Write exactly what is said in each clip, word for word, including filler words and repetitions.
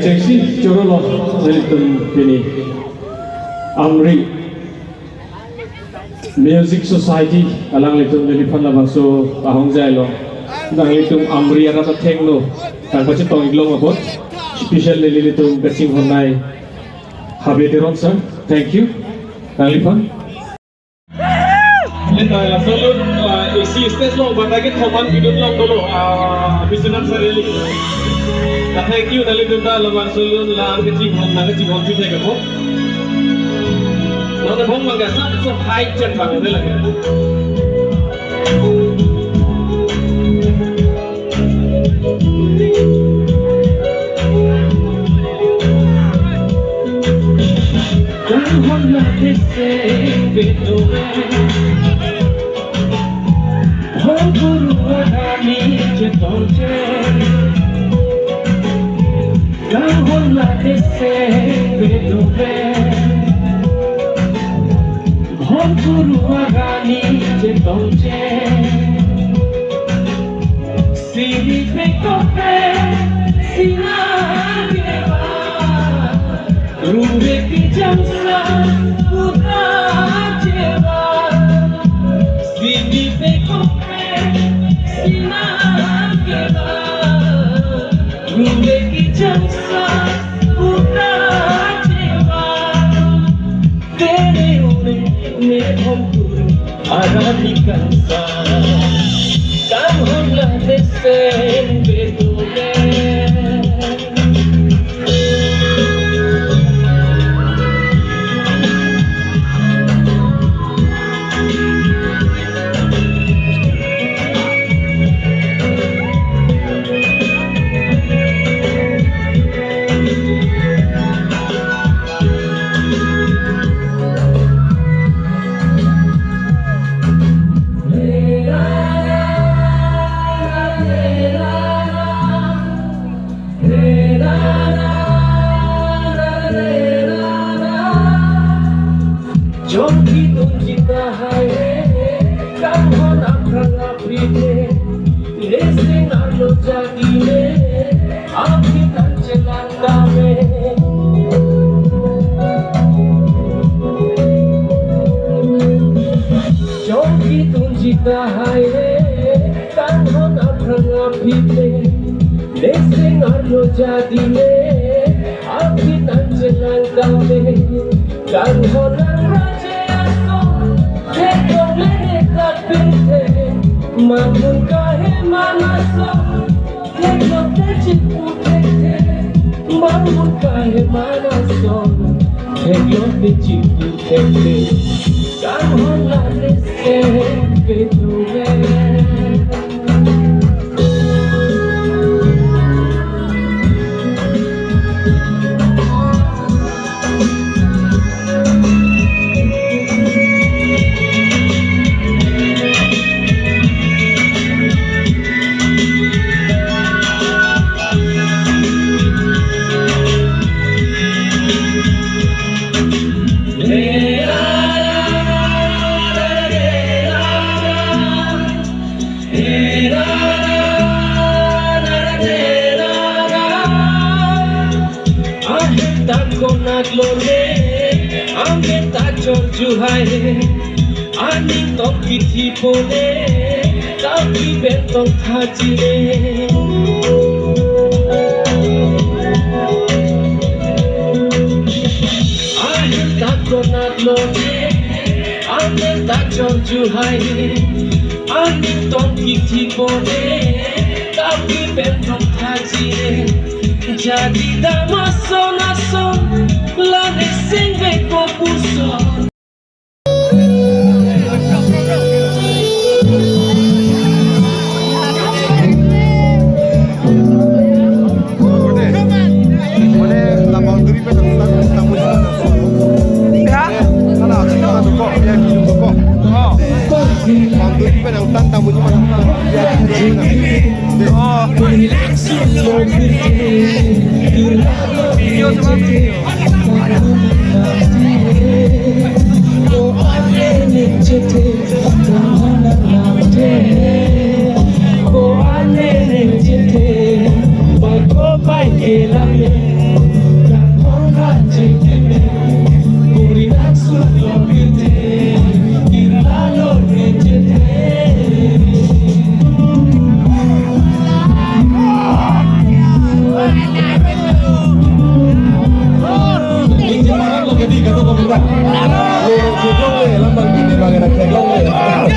Isi choro lo nelitum pini Amri Music Society alanglitum neliphan labangso ahongjai lo. Nanglitum Amri arat athengno nangpachetong iklong apot special nelilitum kachinghon nai Habe Teron sir. Thank you. Nangliphan. Laso alun, ah, isi stage along bata kethoman bidun long dolo, ah, Biswanath sir eli. Ah, thank you, nanglitum ta labangso alun la kachinghon, nangkachinghon pithek apot. Nonke bong bang ka sab so high chet bang de lake. Kanghon la thekse bedo, Bhon Guru arani chetongche. Kanghon la thekse bedo, Bhon Guru arani chetongche. Sini pekok pe sina keba, rure kijang sa puta jeba. Sini pekok pe sina keba, rure kijang sa puta jeba. Tere ure ne Bhon Guru arani kansa, kanghon la thekse bedo. Jongki tunji tahai, kanghon aphrang aphi le, neseng arlo jadi le, aphi tang chelang kame. Jongki tunji tahai, kanghon aphrang aphi le, neseng arlo jadi le, aphi tang chelang kame. Kanghon nangraje ason, theklong le ne khat pinte, mamun kahe man ason, theklong te chipu thekthe, mamun kahe man ason, theklong te chipu thekthe. Kanghon la thekse bedo. Ahem ta konat lone, amen ta chorjuhai, aning tong kithi pone, tapi pen tong thachile. Ahem ta konat lone, amen ta chorjuhai, aning tong kithi pone, tapi pen tong thachile. Jadi dam ason ason, la neseng ve kopuson. Mane, la boundary pen nangtan tamu jima nang. Ya? Ala, kita nang dukok, ya, kita dukok. Oh. Boundary pen nangtan tamu jima nang. Ya, kita nang. Oh. Video semua video. Lo, lo, lo, lo, lo, lo, lo, lo, lo, lo.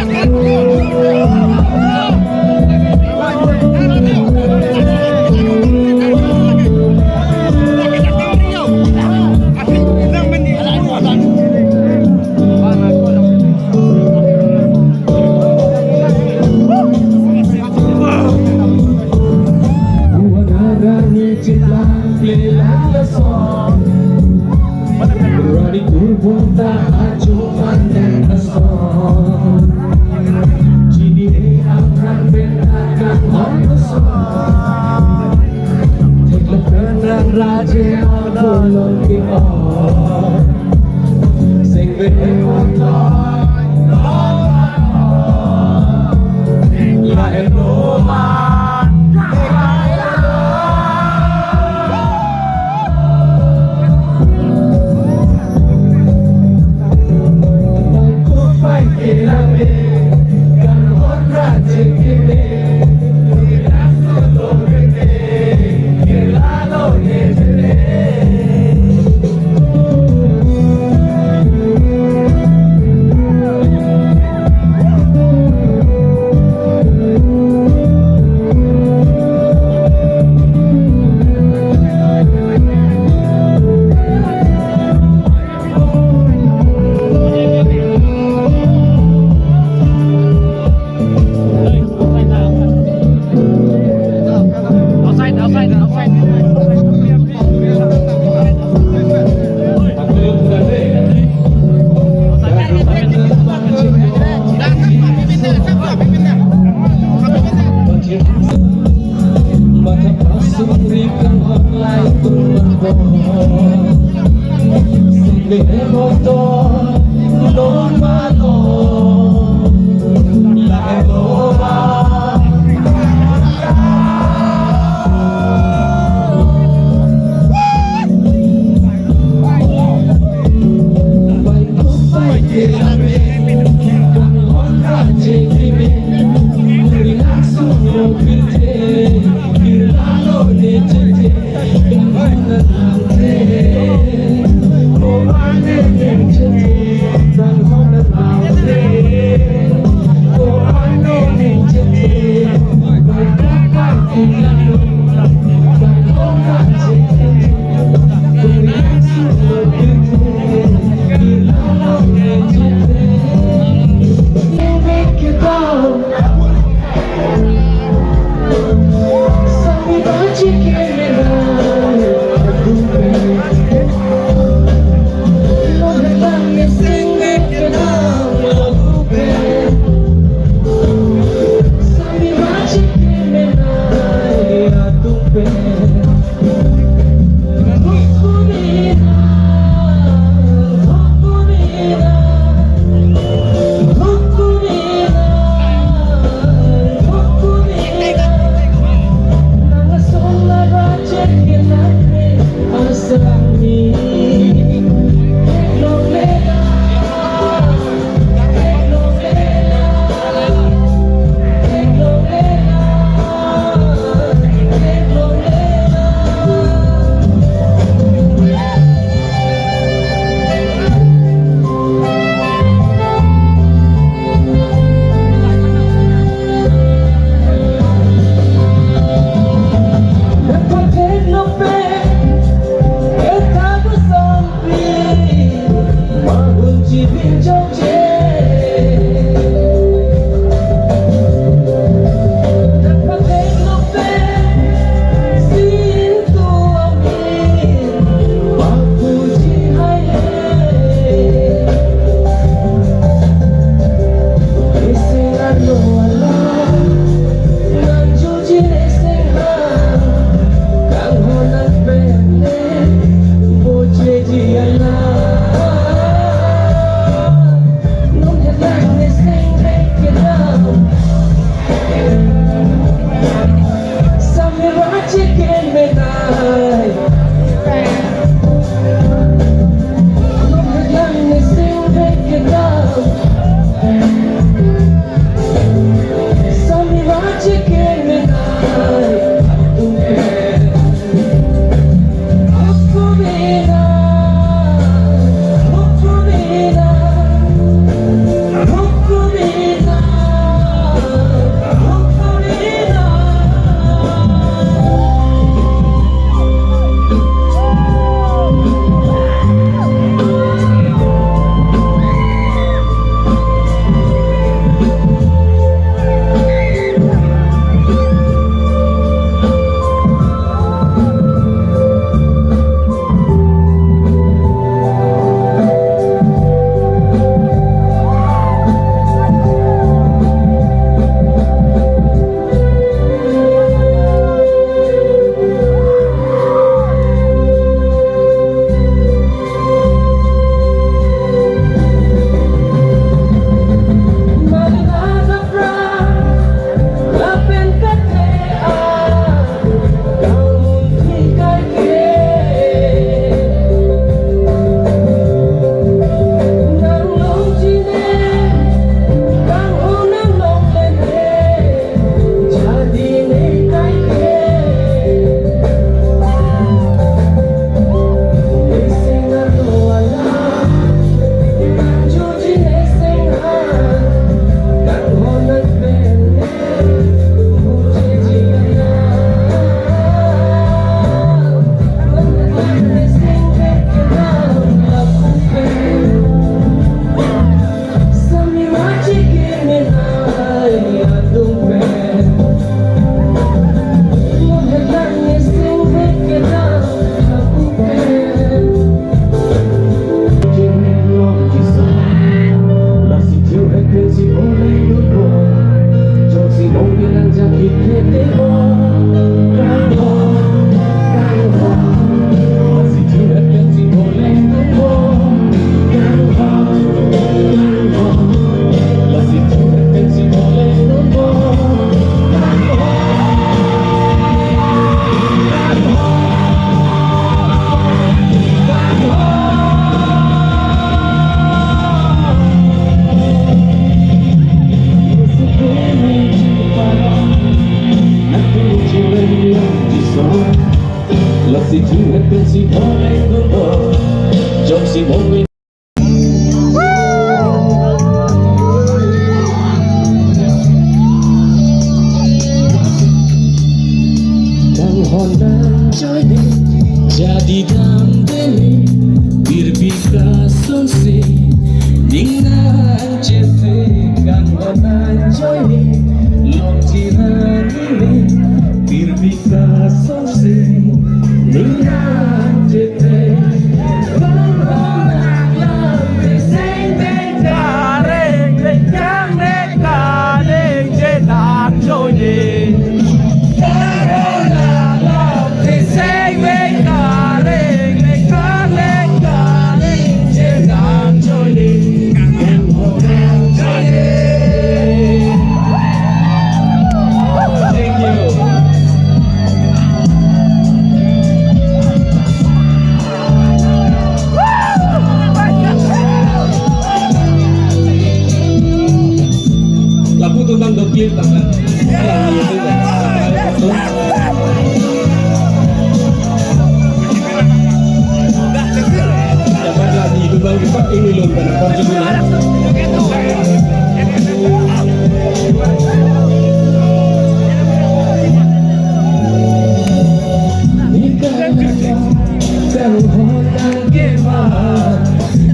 Jongsi mong Kanghon nangjoine, jadi damdetne, pirbi kasonsi ning nangchefe. Kanghon nangjoine, longji ra nile, pirbi kasonsi ning nangchefe. Kanghon nanglang, seng deng kareng deng kang deng ka deng je nangjoine. Thank you. Lapu atum nangdopir tangka. Alang ni itu kan. Dapat lagi itu bang, dapat ini lom kan, apa juga.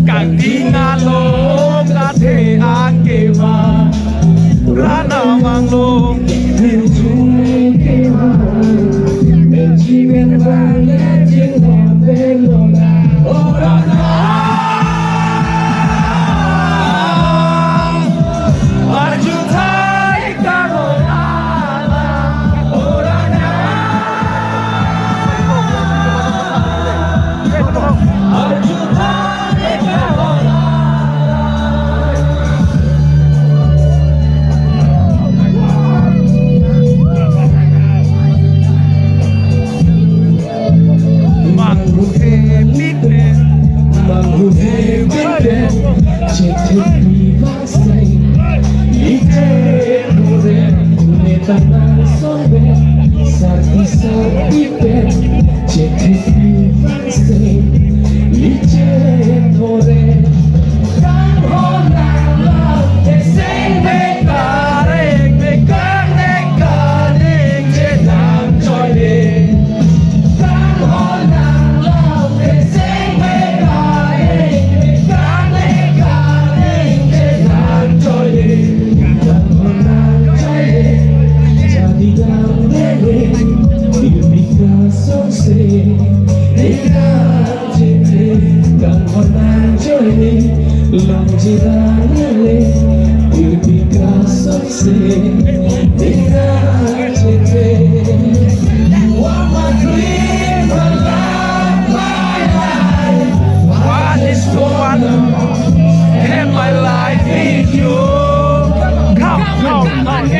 Kangting along kathe an kema, ran amang lo. Manghuhe mite, manghuhe mite, chethe pi vang sei, ite kure, neta nang songbe, sarpi sarpi pe, chethe pi vang sei, ije kure. Kanghon nanglang, seng deng kareng deng kang deng ka deng je nangjoine. You are my dream, my life, my life. What is the one? Have my life in you. Come, come, come.